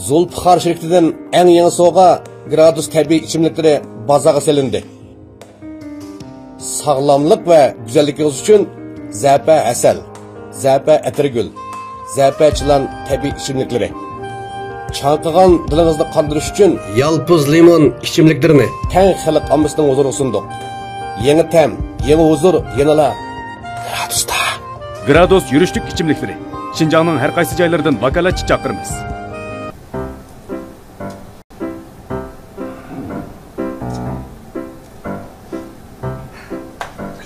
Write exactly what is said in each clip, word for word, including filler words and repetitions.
زۇلپىقار شىركىتىدىن ئەڭ يېڭى سوۋغا گرادۇس تەبىئىي ئىچىملىكلىرى بازارغا سېلىندى. ساغلاملىق ۋە گۈزەللىكىڭىز ئۈچۈن زەپە ھەسەل، زەپە ئەتىرگۈل، زەپە چىلان تەبىئىي ئىچىملىكلىرى. چاڭقىغان دىلىڭىزنى قاندۇرۇش ئۈچۈن يالپۇز لىمون ئىچىملىكلىرىنى تەڭ خەلق ئاممىسىنىڭ ھۇزۇرىغا سۇندۇق. يېڭى تەم، يېڭى ھۇزۇر، يەنىلا گرادۇستا. گرادۇس يۈرۈشلۈك ئىچىملىكلىرى. شىنجاڭنىڭ ھەر قايسى جايلىرىدىن ۋاكالەتچى چاقىرىمىز.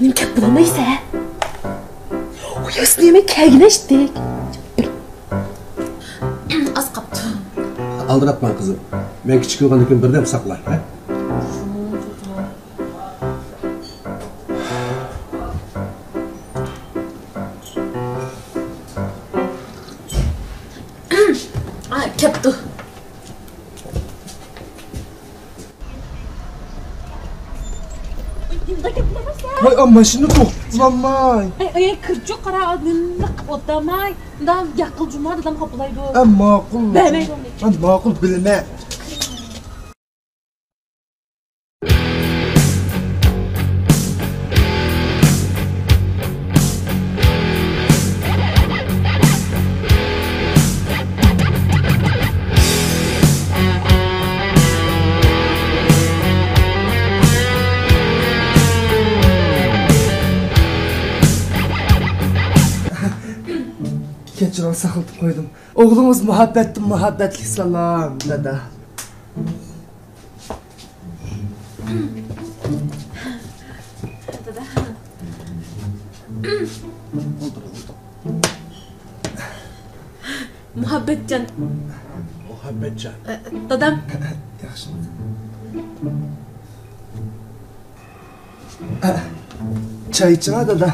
نېمە گەپ بولمايسە؟ ئۇياسىنى يېمەي كەلگىنە ئىشتەك. ئاز قاپتۇ. ئالدىراتماڭ قىزىم. مەن كىچىك بولغاندىكىن بىردەم ساقلاي، ھە؟ ئا، كەپتۇ. ۋاي، ئا، ماشىنا توختىتىۋالماي. ئەي، ئەي، كىرچۇ قارا، نېمە قىلىپ ئولتۇرماي. مۇنداق ياقىل جۇما دادام خاپىلايدۇ. ئا، ماقۇل. بەرمەيدۇ. ئا، ماقۇل، بىلىمەن. كەچۈرۈڭ، ساقلىتىپ قويدۇم. ئوغلىڭىز مۇھەببەتتىن مۇھەببەتلىك سالام، دادا. دادا. ئولتۇر، ئولتۇر. مۇھەببەتجان. مۇھەببەتجان. ئە، دادام. ياخشى. چاي ئىچىڭە، دادا.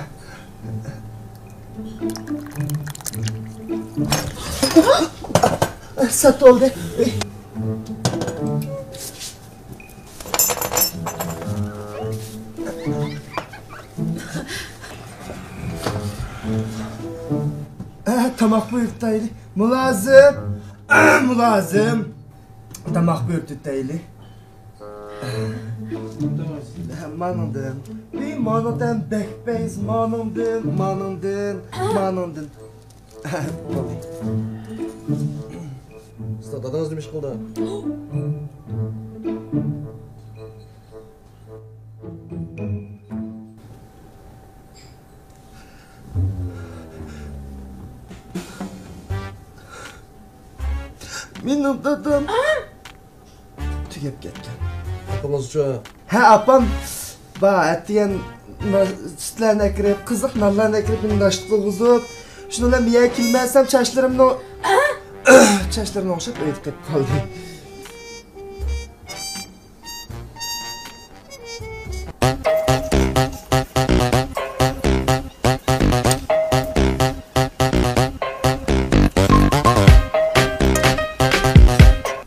سەت بولدى. تاماق بۇيرۇتايلى. مۇلازىم! مۇلازىم! تاماق بۇيرۇتايلى. مانىڭدىن. ئى، مانىڭدىن. بەك پەيز، مانىڭدىن، مانىڭدىن، مانىڭدىن. بولدى. ئۇستا، دادىڭىز نېمە ئىش قىلدى؟ مېنىڭ دادام. تۈگەپ كەتكەن. ئاپىڭىزچۇ؟ ھە، ئاپام بار، ئەتىگەن سۈتلەرنى ئەكىرىپ، قىزىق نانلارنى ئەكىرىپ، مېنى ناشتا قىلغۇزۇپ، شۇنىڭ بىلەن مەن يەنە كېلمەسەم، چاچلىرىمنى، چاچلىرىمنى ئوڭشاپ ئۆيدە قېلىپ قالدى.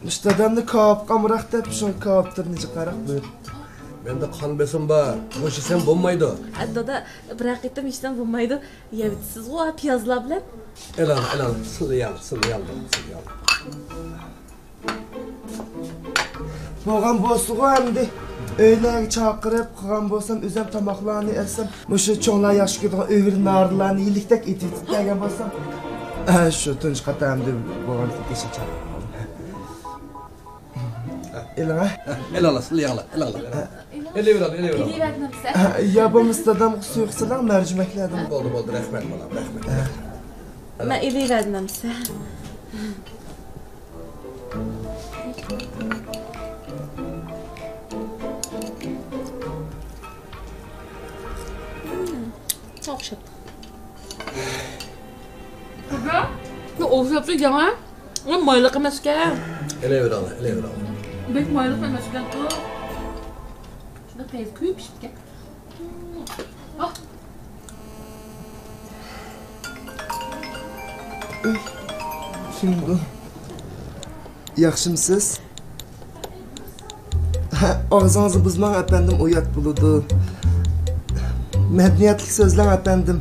مۇشۇ دادامنى كاۋاپقا ئامراق دەپ، شۇ كاۋاپتىن جىقاراق بۇيرۇپتۇ. مەندە قان بېسىم بار، بوش يېسەم بولمايدۇ. ئە، دادا، بىرەر قېتىم يېسەم بولمايدۇ. يەۋېتىسىزغۇ، پىيازلار بىلەن. ئېلىڭ، ئېلىڭ، سىلىياڭ، سىلىياڭ، سىلىياڭ. بولغان بولسىغۇ ئەمدى. ئۆيلەرگە چاقىرىپ قىلغان بولسام، ئۆزۈم تاماقلارنى ئەتسەم، مۇشۇ چوڭلار ياخشى كۆرىدىغان ئۆگرە نارىلارنى يېلىكتەك ئېتىۋېتىپ بەرگەن بولسام. ھە، شۇ تۇنجى قېتىم ئەمدى بولغان كېسەل چاقىرىپ قالدىم. ئېلىڭ، ھە. ئېلىڭلار، سىلىياڭلار، ئېلىڭلار. ئېلىۋېرىڭ، ئېلىۋېرىڭ. ئېلىۋەرمەمسە؟ ھە، يا بولمىسا دادامغا سۇيۇق سېلىڭ، مەرجىمەكلەردىن. بولدى، بولدى، رەھمەت، بالام، رەھمەت. ھە. مەن ئېلىۋەرمەمسە؟ ئوخشاپتۇ. بۇ ئوخشاپتۇ ياڭا. ئۇ مايلىق ئەمەسكەن. ئېلىۋېرىڭلار، ئېلىۋېرىڭلار. بەك مايلىق ئەمەسكەنتۇ. شۇنداق تېز كۆيۈپ پىشىپتىكەن. كىم بۇ؟ ياخشىمسىز؟ ھە، ئاغزىڭىزنى بۇزماڭ، ئەپەندىم، ئۇيات بولىدۇ. مەدەنىيەتلىك سۆزلەڭ، ئەپەندىم.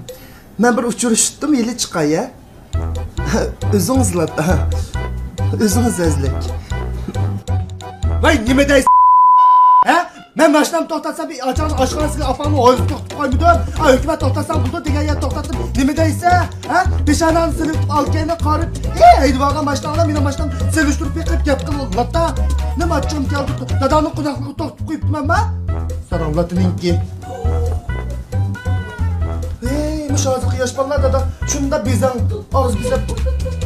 مەن بىر ئۇچرىشىتتىم، ھېلى چىقاي، ھە؟ ئۆزىڭىزلا. ئۆزىڭىز سۆزلەڭ. ۋاي، نېمە دەيسىز؟ ھە؟ مەن ماشىنامنى توختاتسام، ئاچاڭنى ئاشخانىسىغا ئاپاڭنى ھويلىسىغا توختىتىپ قويمىدىم. ھە، ھۆكۈمەت توختاتسام بولىدۇ دېگەن يەردە توختاتتىم. نېمە دەيسەن؟ ھە؟ پېشانەڭنى سېلىۋېتىپ، ئالكەينى قارىپ، ئېي، ھەيدىۋالغان ماشىناڭلار مېنىڭ ماشىنامنى سېلىشتۇرۇپ بېقىپ گەپ قىلىۋاتىدۇ. نېمە ئاچچىقىم كەلدى؟ دادامنىڭ قوناقلىقىغا توختىتىپ قويۇپتىمەن مەن. ساراڭلاتىنىڭكى. ھەي، مۇشۇ ھازىرقى ياش بالىلار دادا شۇنداق بېزەڭ، ئاغزى بېزەپ.